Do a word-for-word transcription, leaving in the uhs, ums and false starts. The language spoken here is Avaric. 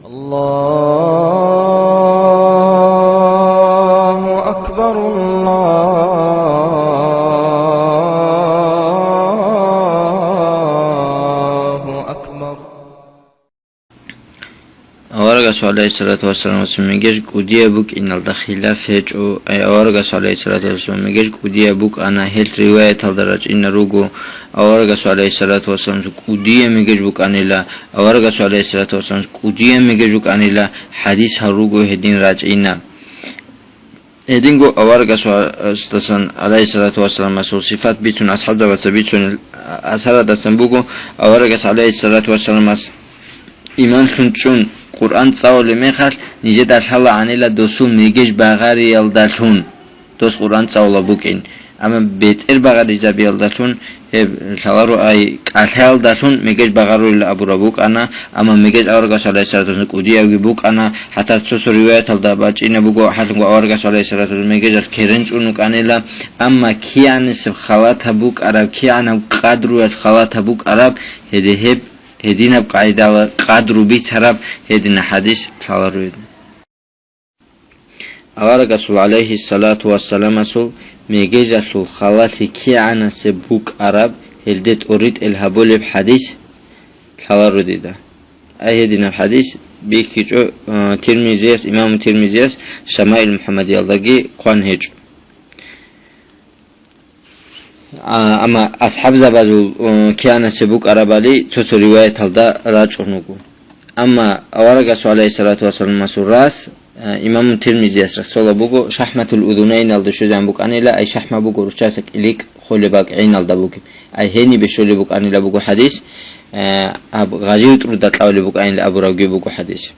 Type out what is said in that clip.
الله أكبر، الله أكبر. Аварагасул гӀалайгьиссалату вассаламасул мегеж кӀудияб букӀиналда хилаф гьечӀо, ай аварагасул гӀалайгьиссалату вассаламасул мегеж кӀудияб букӀана, гьел риваяталда рачӀина руго, аварагасул гӀалайгьиссалату вассаламасул кӀудияб мегеж букӀанила, аварагасул гӀалайгьиссалату вассаламасул кӀудияб мегеж букӀанила, хӀадисал руго гьедин рачӀина. Гьединго аварагасдасан, гӀалайгьиссалату вассаламасул сифат бицун, асхӀабзабаца бицунел асарадасан буго, аварагас, гӀалайгьиссалату вассаламас, имамлъун чӀун Къуръан цӀалулеб мехалъ, нижеда лъалаанила досул мегеж багъариялдалъун дос Къуръан цӀалулеб букӀин. Амма бетӀер багъаризабиялдалъун гьеб лъаларо, ай кӀалъаялдалъун мегеж багъарулел абураб букӀана, амма мегеж аварагас, гӀалайгьиссалату вассалам, кӀудиявги букӀана, хӀатта цо-цо риваяталда бачӀина буго, хӀаланго аварагас, гӀалайгьиссалату вассалам, мегежалъ керен чӀун вукӀанила, амма кигӀанасеб халатаб букӀараб, кигӀанаб къадруялъ халатаб букӀараб, гьеде гьеб гьединаб къайдала къадру бицараб гьедина хӀадис лъаларо гьедин. Аварагасул, гӀалайгьиссалату вассаламасул, мегежалъул халалъи кигӀанасеб букӀараб, гьелде тӀоритӀел гьабулеб хӀадис лъаларо дида. Ай гьединаб хӀадис бихьичӀо, а, Тирмизияс, имаму Тирмизияс Шамаил МухӀаммадиялдаги хъван гьечӀо. А, амма асхӀабзабазул, э, кигӀанасеб букӀарабали цо-цо риваяталда рачӀун руго. Амма аварагасул, гӀалайгьиссалату вассаламасул, рас, э, имаму Тирмизияс расола буго, ШахӀматул Удунайналда щвезан букӀанила, ай шахӀма буго руччаса кӀиликъ холеб бакӀ гӀиналда бугеб, ай гьенибе щолеб букӀанила буго хӀадис, э, аб гъажив тӀурда кьавлеб букӀанила абурабги буго хӀадис.